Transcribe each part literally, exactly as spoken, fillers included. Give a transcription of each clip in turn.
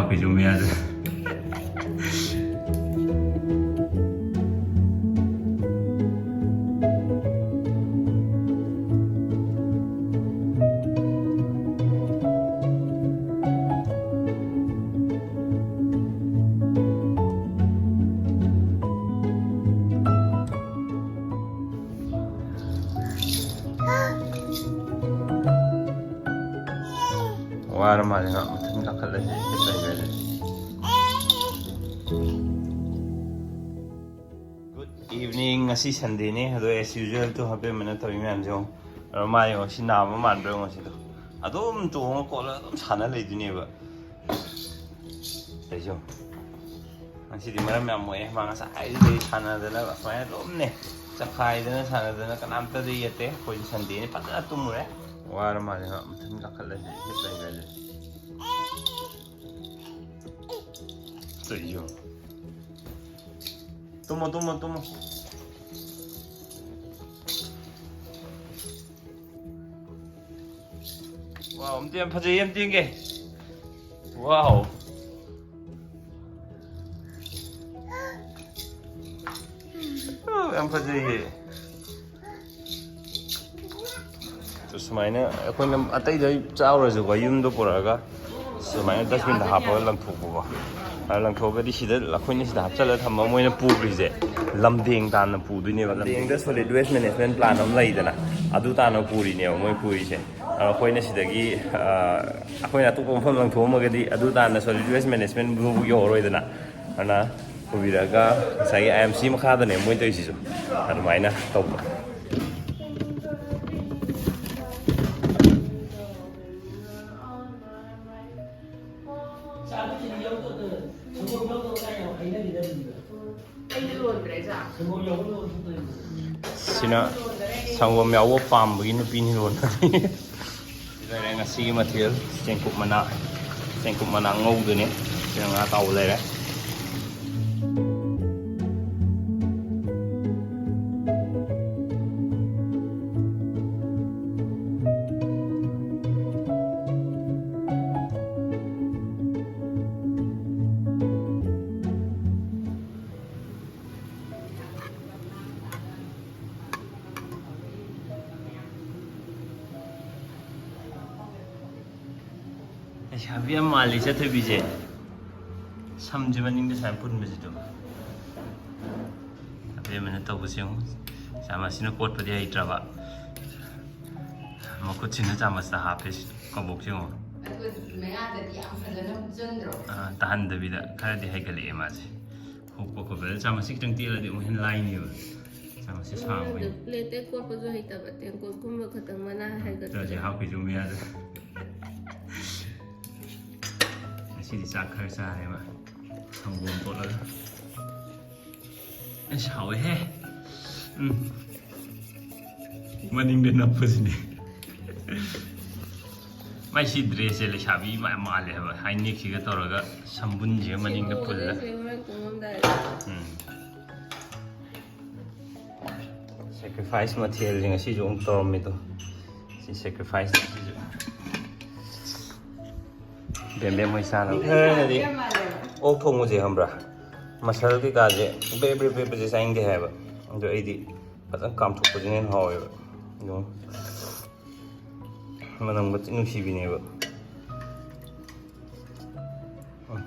ꯐꯩꯖꯣꯝ ꯃꯌꯥꯗ꯫ ꯋꯥꯔ ꯃꯥꯜꯂꯦ ꯉꯥ ꯃꯊꯟ ꯀꯥꯈꯠꯂꯁꯦ ꯂꯩꯈ꯭ꯔꯁꯦ꯫ Good evening. ꯉꯁꯤ Sundayꯅꯦ, ꯑꯗꯣ as usual ꯇꯨ ꯍꯥꯞꯄꯦꯟꯕꯅ ꯇꯧꯔꯤ ꯃꯌꯥꯝꯁꯦ ꯌꯦꯡꯉꯣ꯫ ꯑꯗꯣ ꯃꯥ ꯌꯦꯡꯉꯣ, ꯁꯤ ꯅꯥꯕ ꯃꯥꯟꯕ꯭ꯔꯥ ꯌꯦꯡꯉꯣ ꯁꯤꯗꯣ꯫ ꯑꯗꯨꯝ ꯇꯣꯡꯉ ꯈꯣꯠꯂꯒ ꯑꯗꯨꯝ ꯁꯥꯟꯅ ꯂꯩꯗꯣꯏꯅꯦꯕ꯫ ꯑꯩꯁꯨ ꯉꯁꯤꯗꯤ ꯃꯔꯝ ꯌꯥꯝ ꯃꯣꯛꯑꯦ꯫ ꯃꯥ ꯉꯁꯥꯏꯗꯒꯤ ꯁꯥꯟꯅꯗꯅ ꯁꯨꯃꯥꯏꯅ ꯑꯗꯨꯝꯅꯦ ꯆꯈꯥꯏꯗꯅ ꯁꯥꯟꯅꯗꯅ ꯀꯅꯥꯝꯇꯗꯤ ꯌꯦꯠꯇꯦ꯫ ꯑꯩꯈꯣꯏꯗꯤ Sundayꯅꯤ ꯐꯖꯅ ꯇꯨꯝꯃꯨꯔꯦ꯫ ꯋꯥꯔ ꯃꯥꯜꯂꯦ ꯃꯥ ꯃꯊꯟ ꯀꯥꯈꯠꯂꯁꯦ ꯍꯤꯞ ꯂꯩꯈ꯭ꯔꯁꯦ꯫ ꯇꯧꯔꯤꯁꯦ ꯌꯦꯡꯉꯣ꯫ ꯇꯨꯝꯃꯣ, ꯇꯨꯝꯃꯣ, ꯇꯨꯝꯃꯣ꯫ ꯋꯥꯎ, ꯑꯝꯇ ꯌꯥꯝ ꯐꯖꯩꯌꯦ, ꯑꯝꯇ ꯌꯦꯡꯒꯦ꯫ ꯋꯥꯎ꯫ ꯑꯣ, ꯌꯥꯝ ꯐꯖꯩꯌꯦ꯫ ꯑꯗꯨ ꯁꯨꯃꯥꯏꯅ ꯑꯩꯈꯣꯏꯅ ꯑꯇꯩꯗ ꯆꯥꯎꯔꯁꯨꯀꯣ, ꯌꯨꯝꯗ ꯄꯨꯔꯛꯑꯒ ꯁꯨꯃꯥꯏꯅ dustbinꯗ ꯍꯥꯞꯄꯒ ꯂꯪꯊꯣꯛꯄꯀꯣ꯫ ꯑꯗ ꯂꯪꯊꯣꯛꯑꯒꯗꯤ ꯁꯤꯗ ꯑꯩꯈꯣꯏꯅ ꯁꯤꯗ ꯍꯥꯞꯆꯜꯂꯒ ꯊꯝꯕ, ꯃꯣꯏꯅ ꯄꯨꯈ꯭ꯔꯤꯁꯦ ꯂꯝꯗꯦꯡ ꯇꯥꯟꯅ ꯄꯨꯗꯣꯏꯅꯦꯕ꯫ ꯂꯝꯗꯦꯡꯗ solid waste management plan ꯑꯃ ꯂꯩꯗꯅ, ꯑꯗꯨ ꯇꯥꯟꯅ ꯄꯨꯔꯤꯅꯦꯕ ꯃꯣꯏ ꯄꯨꯔꯤꯁꯦ꯫ ꯑꯗꯣ ꯑꯩꯈꯣꯏꯅ ꯁꯤꯗꯒꯤ, ꯑ, ꯑꯩꯈꯣꯏꯅ ꯑꯇꯣꯞꯄ ꯃꯐꯝ ꯂꯪꯊꯣꯛꯑꯝꯃꯒꯗꯤ ꯑꯗꯨ ꯇꯥꯟꯅ solid waste management ꯐꯥꯎꯕ ꯌꯧꯔꯔꯣꯏꯗꯅ꯫ ꯑꯗꯨꯅ ꯄꯨꯕꯤꯔꯛꯑꯒ ꯉꯁꯥꯏꯒꯤ I M C ꯃꯈꯥꯗꯅꯦ ꯃꯣꯏ ꯇꯧꯔꯤꯁꯤꯁꯨ꯫ ꯑꯗꯨꯃꯥꯏꯅ ꯇꯧꯕ꯫ ꯁꯤꯅ ꯁꯪꯒꯣꯝ ꯌꯥꯎꯕ ꯄꯥꯝꯕꯒꯤ ꯅꯨꯄꯤꯅꯤ ꯂꯣꯟꯅ꯫ ꯂꯩꯔꯦ ꯉꯁꯤꯒꯤ ꯃꯊꯦꯜ, ꯆꯦꯡꯀꯨꯞ ꯃꯅꯥ꯫ ꯆꯦꯡꯀꯨꯞ ꯃꯅꯥ ꯉꯧꯗꯨꯅꯤ꯫ ꯁꯤꯗ ꯉꯥ ꯑꯇꯥꯎꯕ ꯂꯩꯔꯦ꯫ ꯂꯩꯁꯥꯕꯤ ꯌꯥꯝ ꯃꯥꯜꯂꯤ ꯆꯠꯊꯕꯤꯁꯦ꯫ ꯁꯝꯁꯦ ꯃꯅꯤꯡꯗ ꯁꯨꯃꯥꯏꯅ ꯄꯨꯟꯕꯁꯤꯗ꯫ ꯑꯕꯦꯝꯃꯅ ꯇꯧꯕꯁꯦ ꯌꯦꯡꯉꯨ꯫ ꯆꯥꯃꯁꯁꯤꯅ ꯀꯣꯠꯄꯗꯤ ꯍꯩꯇ꯭ꯔꯕ꯫ ꯃꯈꯨꯠꯁꯤꯅ ꯆꯥꯃꯁꯇ ꯍꯥꯞꯄꯦ ꯁꯤ ꯀꯕꯣꯛꯁꯦ ꯌꯦꯡꯉꯣ꯫ ꯑꯗꯨꯒ ꯃꯌꯥꯗꯗꯤ ꯌꯥꯝ ꯐꯖꯅ ꯍꯨꯛꯆꯟꯗ꯭ꯔꯣ? ꯑꯥ, ꯇꯥꯍꯟꯗꯕꯤꯗ ꯈꯔꯗꯤ ꯍꯩꯒꯠꯂꯛꯑꯦ ꯃꯥꯁꯦ꯫ ꯍꯨꯛꯄ ꯈꯣꯠꯄꯗ ꯆꯥꯃꯁꯁꯤ ꯈꯤꯇꯪ ꯇꯦꯜꯂꯗꯤ ꯑꯃꯨꯛ ꯍꯦꯟꯅ ꯂꯥꯏꯅꯦꯕ꯫ ꯆꯥꯃꯁꯁꯦ ꯁꯥꯡꯕꯒꯤ꯫ ꯃꯌꯥꯗ ꯄ꯭ꯂꯦꯠꯇ ꯀꯣꯠꯄꯁꯨ ꯍꯩꯇꯕ, ꯇꯦꯡꯀꯣꯠꯀꯨꯝꯕ ꯈꯛꯇꯪ ꯃꯅꯥ ꯍꯥꯏꯒꯠꯄ꯫ ꯇꯁꯦ ꯍꯥꯞꯈꯤꯁꯨ ꯃꯌꯥꯗ꯫ ꯉꯁꯤꯗꯤ ꯆꯥꯛ ꯈꯔ ꯆꯥꯔꯦꯕ꯫ ꯁꯪꯒꯣꯝ ꯇꯣꯠꯂꯒ꯫ ꯑꯁ, ꯍꯥꯎꯋꯦꯍꯦ꯫ ꯎꯝ꯫ ꯃꯅꯤꯡꯗ ꯅꯞꯄꯁꯤꯅꯦ꯫ ꯃꯥꯏ ꯁꯤ ꯗ꯭ꯔꯦꯁꯁꯦ ꯂꯩꯁꯥꯕꯤ ꯃꯥ-, ꯃꯥꯜꯂꯦ ꯍꯥꯏꯕ꯫ ꯍꯥꯏ ꯅꯦꯛꯁꯤꯒ ꯇꯧꯔꯒ ꯁꯝꯕꯨꯟꯁꯤꯒ ꯃꯅꯤꯡꯗ ꯄꯨꯜꯂ꯫ ꯁꯤ ꯍꯣꯔꯦꯟ ꯇꯨꯝꯃꯝꯗꯥꯏꯗ꯫ ꯎꯝ꯫ Sacrifice ꯃꯊꯦꯜꯁꯦ ꯉꯁꯤꯁꯨ ꯑꯃꯨꯛ ꯇꯧꯔꯝꯃꯤꯗꯣ꯫ ꯁꯤ sacrifice ꯉꯁꯤꯁꯨ꯫ ꯕꯦꯝꯕꯦꯝ ꯍꯣꯏ ꯆꯥꯅꯕ꯫ ꯃꯤ ꯈꯔꯅꯗꯤ ꯑꯣꯛ ꯊꯣꯡꯕꯁꯦ ꯈꯪꯕ꯭ꯔꯥ? ꯃꯁꯜ ꯀꯩꯀꯥꯁꯦ ꯕ꯭ꯔꯦ ꯕ꯭ꯔꯦ ꯕ꯭ꯔꯦ ꯕ꯭ꯔꯦꯁꯦ ꯆꯥꯅꯤꯡꯗꯦ ꯍꯥꯏꯕ꯫ ꯑꯗꯣ ꯑꯩꯗꯤ ꯐꯖꯅ ꯀꯥꯝꯊꯣꯛꯄꯁꯤꯅ ꯍꯦꯟꯅ ꯍꯥꯎꯋꯦꯕ꯫ ꯑꯗꯨꯝ ꯃꯅꯝꯒ ꯊꯤ ꯅꯨꯡꯁꯤꯕꯤꯅꯦꯕ꯫ ꯎꯝ꯫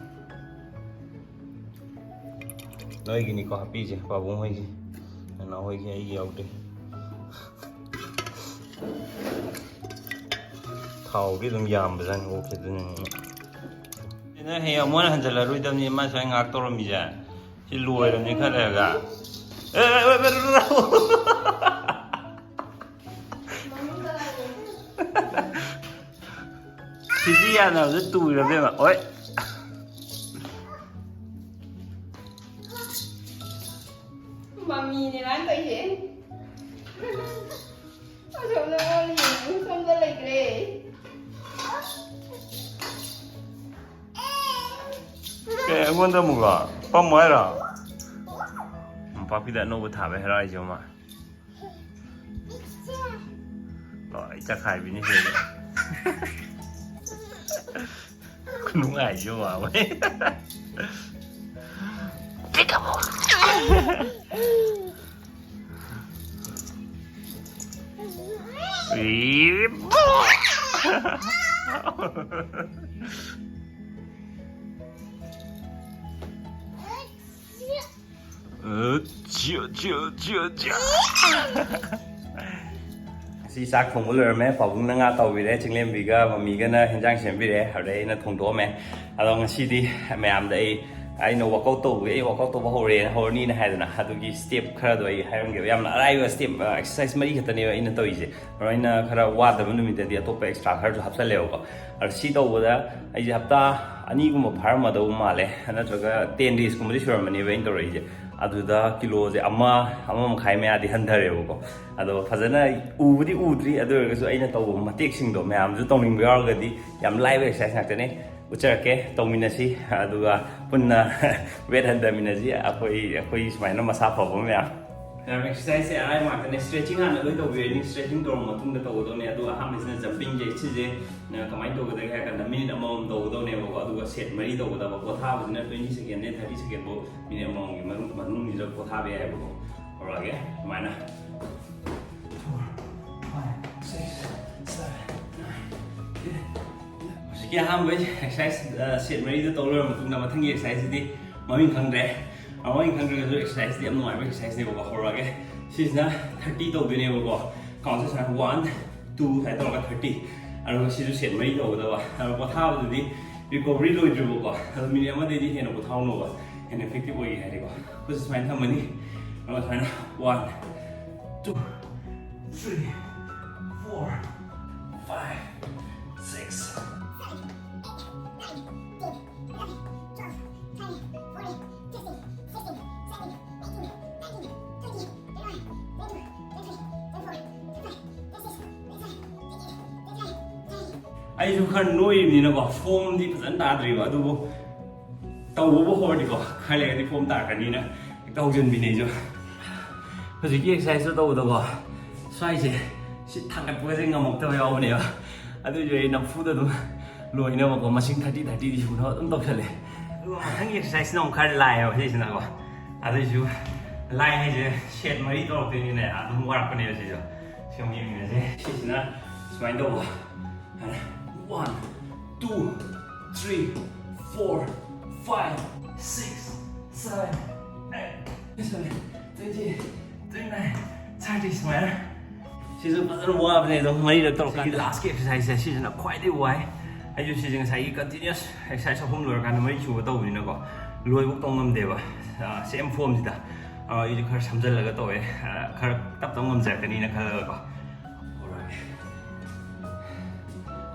ꯅꯣꯏꯒꯤꯅꯤꯀꯣ ꯍꯥꯞꯄꯤꯁꯦ, ꯄꯥꯕꯨꯡ ꯍꯣꯏꯒꯤ, ꯅꯅꯥꯎ ꯍꯣꯏꯒꯤ, ꯑꯩꯒꯤ ꯌꯥꯎꯗꯦ꯫ ꯊꯥꯎꯗꯤ ꯑꯗꯨꯝ ꯌꯥꯝꯕꯖꯥꯠꯅꯤ ꯑꯣꯛꯁꯦ, ꯑꯗꯨꯅꯅꯦ꯫ ꯁꯤꯅ ꯍꯌꯦꯡ ꯑꯃꯨꯛ ꯍꯟꯅ ꯍꯟꯖꯜꯂꯔꯣꯏꯗꯕꯅꯤ, ꯃꯥ ꯁꯨꯃꯥꯏꯅ ꯉꯥꯏꯍꯥꯛ ꯇꯧꯔꯝꯃꯤꯁꯦ꯫ ꯁꯤ ꯂꯣꯏꯔꯕꯅꯤ ꯈꯔ ꯂꯩꯔꯒ꯫ ꯑꯦ, ꯑꯦ, ꯑꯦ, ꯑꯦ, ꯑꯦ, ꯑꯦ꯫ ꯁꯤꯗꯤ ꯌꯥꯅꯕꯗ ꯇꯨꯔꯕꯅꯦꯕ꯫ ꯍꯣꯏ꯫ ꯃꯃꯤꯅꯦ ꯃꯥꯅ ꯇꯧꯔꯤꯁꯦ꯫ ꯑꯁꯣꯝꯗ ꯃꯥꯅ ꯌꯦꯡꯉꯤ, ꯁꯣꯝꯗ ꯂꯩꯈ꯭ꯔꯦ꯫ ꯑꯦ, ꯑꯩꯉꯣꯟꯗ ꯑꯃꯨꯛꯂꯣ? ꯄꯝꯃꯣ ꯍꯥꯏꯔꯣ? ꯃꯣꯝꯄꯥꯛꯄꯤꯗ ꯑꯅꯧꯕ ꯊꯥꯕꯩ ꯍꯔꯥꯎꯔꯤꯁꯦ ꯃꯥ꯫ ꯂꯣꯏ ꯆꯈꯥꯏꯕꯤꯅꯤ ꯁꯤꯗ꯫ ꯈꯨꯅꯨꯡꯉꯥꯏꯁꯤ ꯋꯥꯕꯩ꯫ ꯑ, ꯆꯤꯌ, ꯆꯤꯌ, ꯆꯤꯌ, ꯆꯤꯌ꯫ ꯉꯁꯤ ꯆꯥꯛ ꯊꯣꯡꯕ ꯂꯣꯏꯔꯝꯃꯦ꯫ ꯄꯥꯕꯨꯡꯅ ꯉꯥ ꯇꯥꯎꯕꯤꯔꯦ, ꯆꯤꯡꯂꯦꯝꯕꯤꯒ ꯃꯃꯤꯒꯅ ꯍꯦꯟꯖꯥꯡ ꯁꯦꯝꯕꯤꯔꯦ, ꯑꯗꯩ ꯑꯩꯅ ꯊꯣꯡꯗꯣꯛꯑꯝꯃꯦ꯫ ꯑꯗꯣ ꯉꯁꯤꯗꯤ ꯃꯌꯥꯝꯗ ꯑꯩ, ꯑꯩꯅ ꯋꯥꯛꯑꯥꯎꯠ ꯇꯧꯕꯒꯤ, ꯑꯩ ꯋꯥꯛꯑꯥꯎꯠ ꯇꯧꯕ ꯍꯧꯔꯦꯅ, ꯍꯧꯔꯅꯤꯅ ꯍꯥꯏꯗꯅ, ꯑꯗꯨꯒꯤ ꯁ꯭ꯇꯦꯞ ꯈꯔꯗꯣ ꯑꯩ ꯍꯥꯏꯔꯝꯒꯦꯕ꯫ ꯌꯥꯝꯅ ꯑꯔꯥꯏꯕ ꯁ꯭ꯇꯦꯞ, ꯑ, ꯑꯦꯛꯁꯔꯁꯥꯏꯁ ꯃꯔꯤ ꯈꯛꯇꯅꯦꯕ ꯑꯩꯅ ꯇꯧꯔꯤꯁꯦ꯫ ꯑꯗꯣ ꯑꯩꯅ ꯈꯔ ꯋꯥꯗꯕ ꯅꯨꯃꯤꯠꯇꯗꯤ ꯑꯇꯣꯞꯄ ꯑꯦꯛꯁꯇ꯭ꯔꯥ ꯈꯔꯁꯨ ꯍꯥꯞꯆꯜꯂꯦꯕꯀꯣ꯫ ꯑꯗꯣ ꯁꯤ ꯇꯧꯕꯗ ꯑꯩꯁꯦ ꯍꯞꯇꯥ ꯑꯅꯤꯒꯨꯝꯕ ꯐꯥꯔꯝꯃꯗꯧꯕ ꯃꯥꯜꯂꯦ, ꯅꯠꯇ꯭ꯔꯒ ꯇꯦꯟ ꯗꯦꯖꯀꯨꯝꯕꯗꯤ ꯁꯨꯔꯝꯃꯅꯦꯕ ꯑꯩꯅ ꯇꯧꯔꯛꯏꯁꯦ꯫ ꯑꯗꯨꯗ ꯀꯤꯂꯣꯁꯦ ꯑꯃ, ꯑꯃ ꯃꯈꯥꯏ ꯃꯌꯥꯗꯤ ꯍꯟꯊꯔꯦꯕꯀꯣ꯫ ꯑꯗꯣ ꯐꯖꯅ ꯎꯕꯨꯗꯤ ꯎꯗ꯭ꯔꯤ, ꯑꯗꯨ ꯑꯣꯏꯔꯒꯁꯨ ꯑꯩꯅ ꯇꯧꯕ ꯃꯇꯦꯛꯁꯤꯡꯗꯣ ꯃꯌꯥꯝꯁꯨ ꯇꯧꯅꯤꯡꯕ ꯌꯥꯎꯔꯒꯗꯤ ꯌꯥꯝ ꯂꯥꯏꯕ ꯑꯦꯛꯁꯔꯁꯥꯏꯁ ꯉꯥꯛꯇꯅꯦ꯫ ꯎꯠꯆꯔꯛꯀꯦ, ꯇꯧꯃꯤꯟꯅꯁꯤ, ꯑꯗꯨꯒ ꯄꯨꯟꯅ ꯋꯦꯠ ꯍꯟꯊꯃꯤꯟꯅꯁꯤ, ꯑꯩꯈꯣꯏ, ꯑꯩꯈꯣꯏ ꯁꯨꯃꯥꯏꯅ ꯃꯁꯥ ꯐꯕ ꯃꯌꯥꯝ꯫ ꯃꯌꯥꯝ, ꯑꯦꯛꯁꯔꯁꯥꯏꯁꯁꯦ ꯑꯔꯥꯏꯕ ꯉꯥꯛꯇꯅꯦ꯫ ꯁ꯭ꯇ꯭ꯔꯦꯆꯤꯡ ꯍꯥꯟꯅ ꯂꯣꯏ ꯇꯧꯕꯤꯔꯅꯤ꯫ ꯁ꯭ꯇ꯭ꯔꯦꯆꯤꯡ ꯇꯧꯔꯕ ꯃꯇꯨꯡꯗ ꯇꯧꯒꯗꯧꯅꯦ꯫ ꯑꯗꯨꯒ ꯑꯍꯥꯟꯕꯁꯤꯅ ꯖꯝꯄꯤꯡꯁꯦ, ꯁꯤꯁꯦ ꯅ ꯀꯃꯥꯏꯅ ꯇꯧꯒꯗꯒꯦ ꯍꯥꯏ ꯀꯥꯟꯗ, ꯃꯤꯅꯤꯠ ꯑꯃꯃꯝ ꯇꯧꯒꯗꯧꯅꯦꯕꯀꯣ꯫ ꯑꯗꯨꯒ ꯁꯦꯠ ꯃꯔꯤ ꯇꯧꯒꯗꯕ꯫ ꯄꯣꯊꯥꯕꯁꯤꯅ ꯇ꯭ꯋꯦꯟꯇꯤ ꯁꯦꯀꯦꯟꯗꯩ ꯊꯥꯔꯇꯤ ꯁꯦꯀꯦꯟꯐꯧ, ꯃꯤꯅꯤꯠ ꯑꯃꯃꯝꯒꯤ ꯃꯅꯨꯡ, ꯃꯅꯨꯡꯁꯤꯗ ꯄꯣꯊꯥꯕ ꯌꯥꯏꯕꯀꯣ꯫ ꯍꯧꯔꯛꯑꯒꯦ ꯁꯨꯃꯥꯏꯅ꯫ Four, five, six, seven, nine, ten. ꯍꯧꯖꯤꯛꯀꯤ ꯑꯍꯥꯟꯕ ꯑꯦꯛꯁꯔꯁꯥꯏꯁ, ꯑ, ꯁꯦꯠ ꯃꯔꯤꯗ ꯇꯧ ꯂꯣꯏꯔꯕ ꯃꯇꯨꯡꯗ, ꯃꯊꯪꯒꯤ ꯑꯦꯛꯁꯔꯁꯥꯏꯁꯁꯤꯗꯤ ꯃꯃꯤꯡ ꯈꯪꯗ꯭ꯔꯦ꯫ ꯃꯃꯤꯡ ꯈꯪꯗ꯭ꯔꯒꯁꯨ ꯑꯦꯛꯁꯔꯁꯥꯏꯁꯇꯤ ꯌꯥꯝ ꯅꯨꯡꯉꯥꯏꯕ ꯑꯦꯛꯁꯔꯁꯥꯏꯁꯅꯦꯕꯀꯣ꯫ ꯍꯧꯔꯛꯑꯒꯦ꯫ ꯁꯤꯁꯤꯅ ꯊꯥꯔꯇꯤ ꯇꯧꯗꯣꯏꯅꯦꯕꯀꯣ꯫ ꯀꯥꯎꯟꯁꯦ ꯁꯨꯃꯥꯏꯅ ꯋꯥꯟ, ꯇꯨ ꯁꯨꯃꯥꯏꯅ ꯇꯧꯔꯒ ꯊꯥꯔꯇꯤ꯫ ꯑꯗꯨꯒ ꯁꯤꯁꯨ ꯁꯦꯠ ꯃꯔꯤ ꯇꯧꯒꯗꯕ꯫ ꯑꯗꯣ ꯄꯣꯊꯥꯕꯗꯨꯗꯤ ꯔꯤꯀꯣꯚꯔꯤ ꯂꯣꯏꯗ꯭ꯔꯤꯕꯀꯣ꯫ ꯑꯗꯣ ꯃꯤꯅꯤꯠ ꯑꯃꯗꯩꯗꯤ ꯍꯦꯟꯅ ꯄꯣꯊꯥꯍꯧꯅꯣꯕ꯫ ꯍꯦꯟꯅ ꯏꯐꯦꯛꯇꯤꯚ ꯑꯣꯏꯒꯦ ꯍꯥꯏꯔꯗꯤꯀꯣ꯫ ꯈꯨꯠꯁꯦ ꯁꯨꯃꯥꯏꯅ ꯊꯝꯃꯅꯤ꯫ ꯑꯗꯨꯒ ꯁꯨꯃꯥꯏꯅ one, two, three, four, five, six. ꯑꯩꯁꯨ ꯈꯔ ꯅꯣꯏꯔꯤꯕꯅꯤꯅꯀꯣ, ꯐꯣꯝꯗꯤ ꯐꯖꯅ ꯇꯥꯗ꯭ꯔꯤꯕ, ꯑꯗꯨꯕꯨ ꯇꯧꯕꯕꯨ ꯍꯧꯔꯗꯤꯀꯣ, ꯈꯔ ꯂꯩꯔꯗꯤ ꯐꯣꯝ ꯇꯥꯔꯛꯀꯅꯤꯅ ꯍꯦꯛꯇ ꯍꯧꯖꯤꯟꯕꯤꯅꯦ ꯑꯩꯁꯨ꯫ ꯍꯧꯖꯤꯛꯀꯤ ꯑꯦꯛꯁꯔꯁꯥꯏꯁꯇꯣ ꯇꯧꯕꯗꯀꯣ, ꯁ꯭ꯋꯥꯏꯁꯦ ꯁꯤ ꯊꯥꯡꯒꯠꯄꯒꯁꯦ ꯉꯝꯃꯛꯇꯕ ꯌꯥꯎꯕꯅꯦꯕ꯫ ꯑꯗꯨꯏꯁꯨ ꯑꯩ ꯅꯝꯐꯨꯗ ꯑꯗꯨꯝ ꯂꯣꯏꯅꯕꯀꯣ, ꯃꯁꯤꯡ ꯊꯥꯔꯇꯤ, ꯊꯥꯔꯇꯤꯗꯤ ꯁꯨꯅꯕ ꯑꯗꯨꯝ ꯇꯧꯁꯜꯂꯦ꯫ ꯑꯗꯨꯒ ꯃꯊꯪꯒꯤ ꯑꯦꯛꯁꯔꯁꯥꯏꯁꯁꯤꯅ ꯑꯃꯨꯛ ꯈꯔ ꯂꯥꯏꯌꯦꯕ ꯁꯤꯁꯤꯅꯀꯣ꯫ ꯑꯗꯨꯏꯁꯨ ꯂꯥꯏ ꯍꯥꯏꯁꯦ ꯁꯦꯠ ꯃꯔꯤ ꯇꯧꯔꯛꯇꯣꯏꯅꯤꯅ ꯑꯗꯨꯝ ꯋꯥꯔꯛꯄꯅꯦꯕ ꯁꯤꯁꯨ꯫ ꯁꯤ ꯑꯃꯨꯛ ꯌꯦꯡꯃꯤꯟꯅꯁꯦ꯫ ꯁꯤꯁꯤꯅ ꯁꯨꯃꯥꯏꯅ ꯇꯧꯕ꯫ One, two, three, four, five, six, seven, eight, twenty, twenty-nine, thirty ꯁꯨꯃꯥꯏꯅ꯫ ꯁꯤꯁꯨ ꯐꯖꯅ ꯋꯥꯕꯅꯦ ꯑꯗꯨꯝ ꯃꯔꯤꯔꯛ ꯇꯧꯔꯀꯥꯟꯗ꯫ ꯂꯥꯁꯀꯤ ꯑꯦꯛꯁꯔꯁꯥꯏꯁꯁꯦ ꯁꯤꯁꯤꯅ ꯈ꯭ꯋꯥꯏꯗꯒꯤ ꯋꯥꯏ꯫ ꯑꯩꯁꯨ ꯁꯤꯁꯦ ꯉꯁꯥꯏꯒꯤ ꯀꯟꯇꯤꯅ꯭ꯌꯨꯁ ꯑꯦꯛꯁꯔꯁꯥꯏꯁ ꯑꯍꯨꯝ ꯂꯣꯏꯔꯀꯥꯟꯗ ꯃꯔꯤ ꯁꯨꯕ ꯇꯧꯕꯅꯤꯅꯀꯣ, ꯂꯣꯏꯕꯨꯛ ꯇꯧ ꯉꯝꯗꯦꯕ꯫ ꯁꯦꯝ ꯐꯣꯝꯁꯤꯗ ꯑꯩꯁꯨ ꯈꯔ ꯁꯝꯖꯜꯂꯒ ꯇꯧꯋꯦ꯫ ꯈꯔ ꯇꯞ ꯇꯞ ꯉꯝꯖꯔꯛꯀꯅꯤꯅ ꯈꯜꯂꯒꯀꯣ꯫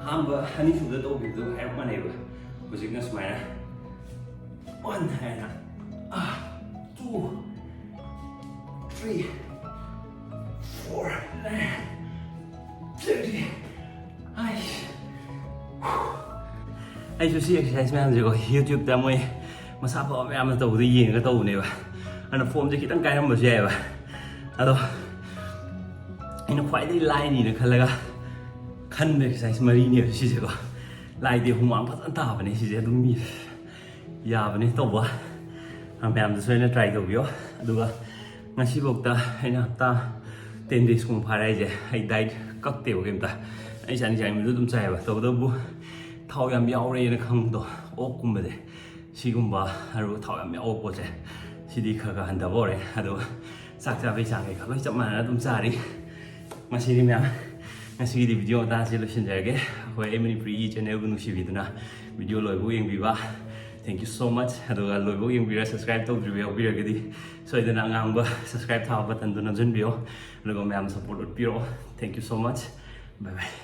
ꯑꯍꯥꯟꯕ ꯑꯅꯤꯁꯨꯕꯗ ꯇꯧꯈꯤꯕꯗꯨ ꯍꯥꯏꯔꯞ ꯃꯥꯟꯅꯩꯕ꯫ ꯍꯧꯖꯤꯛꯅ ꯁꯨꯃꯥꯏꯅ ꯋꯥꯟ ꯍꯥꯏꯅ, ah, two, three, four, nine, thirty. ꯑꯩꯁ, ꯑꯩꯁꯨ ꯁꯤ ꯑꯦꯛꯁꯔꯁꯥꯏꯁ ꯃꯌꯥꯝꯁꯦꯀꯣ, ꯌꯨꯇ꯭ꯌꯨꯕꯇ ꯃꯣꯏ ꯃꯁꯥ ꯐꯕ ꯃꯌꯥꯝꯅ ꯇꯧꯕꯗ ꯌꯦꯡꯉꯒ ꯇꯧꯕꯅꯦꯕ꯫ ꯑꯗꯨꯅ ꯐꯣꯝꯁꯦ ꯈꯤꯇꯪ ꯀꯥꯏꯔꯝꯕꯁꯨ ꯌꯥꯏꯑꯕ꯫ ꯑꯗꯣ ꯑꯩꯅ ꯈ꯭ꯋꯥꯏꯗꯒꯤ ꯂꯥꯏꯅꯤꯅ ꯈꯜꯂꯒ ꯈꯟꯕ ꯑꯦꯛꯁꯔꯁꯥꯏꯁ ꯃꯔꯤꯅꯦꯕ ꯁꯤꯁꯦꯀꯣ꯫ ꯂꯥꯏꯗꯤ ꯍꯨꯃꯥꯡ ꯐꯖꯅ ꯇꯥꯕꯅꯦ ꯁꯤꯁꯦ꯫ ꯑꯗꯨꯝ ꯌꯥꯕꯅꯦ ꯇꯧꯕ꯫ ꯃꯌꯥꯝꯗꯁꯨ ꯑꯩꯅ ꯇ꯭ꯔꯥꯏ ꯇꯧꯕꯤꯌꯣ꯫ ꯑꯗꯨꯒ ꯉꯁꯤꯐꯥꯎꯗ ꯑꯩꯅ ꯍꯞꯇꯥ ꯇꯦꯟ ꯗꯦꯖꯀꯨꯝꯕ ꯐꯥꯔꯦ ꯍꯥꯏꯁꯦ, ꯑꯩ ꯗꯥꯏꯠ ꯀꯛꯇꯦꯕ ꯀꯩꯝꯇ꯫ ꯑꯩ ꯆꯥꯅꯤꯡ ꯆꯥꯅꯤꯡꯕꯗꯣ ꯑꯗꯨꯝ ꯆꯥꯏꯌꯦꯕ꯫ ꯇꯧꯕꯇꯕꯨ ꯊꯥꯎ ꯌꯥꯝ ꯌꯥꯎꯔꯦꯅ ꯈꯪꯕꯗꯣ, ꯑꯣꯛꯀꯨꯝꯕꯁꯦ, ꯁꯤꯒꯨꯝꯕ, ꯑꯗꯨꯒ ꯊꯥꯎ ꯌꯥꯝ ꯌꯥꯎꯕ ꯄꯣꯠꯁꯦ, ꯁꯤꯗꯤ ꯈꯔ ꯈꯔ ꯍꯟꯊꯕ ꯍꯧꯔꯦ꯫ ꯑꯗꯨꯒ ꯆꯥꯛ ꯆꯥꯕꯒꯤ ꯆꯥꯡ ꯀꯩꯀꯥ ꯂꯣꯏ ꯆꯞ ꯃꯥꯟꯅꯅ ꯑꯗꯨꯝ ꯆꯥꯔꯤ꯫ ꯃꯁꯤꯗꯤ ꯃꯌꯥꯝ, ꯉꯁꯤꯒꯤꯗꯤ ꯚꯤꯗꯤꯑꯣ ꯃꯇꯥꯡꯁꯤ ꯂꯣꯏꯁꯤꯟꯖꯔꯒꯦ꯫ ꯑꯩꯈꯣꯏ ꯑꯩ ꯃꯅꯤꯄꯨꯔꯤꯒꯤ ꯆꯦꯅꯦꯜꯕꯨ ꯅꯨꯡꯁꯤꯕꯤꯗꯨꯅ ꯚꯤꯗꯤꯑꯣ ꯂꯣꯏꯕꯧ ꯌꯦꯡꯕꯤꯕ, thank you so much꯫ ꯑꯗꯨꯒ ꯂꯣꯏꯕꯧ ꯌꯦꯡꯕꯤꯔ subscribe ꯇꯧꯗ꯭ꯔꯤꯕ ꯌꯥꯎꯕꯤꯔꯒꯗꯤ ꯁꯣꯏꯗꯅ ꯑꯉꯥꯡꯕ subscribe ꯊꯥꯕ buttonꯗꯨ ꯅꯝꯁꯤꯟꯕꯤꯌꯣ꯫ ꯑꯗꯨꯒ ꯃꯌꯥꯝ support ꯎꯠꯄꯤꯔꯛꯑꯣ꯫ Thank you so much꯫ Bye bye꯫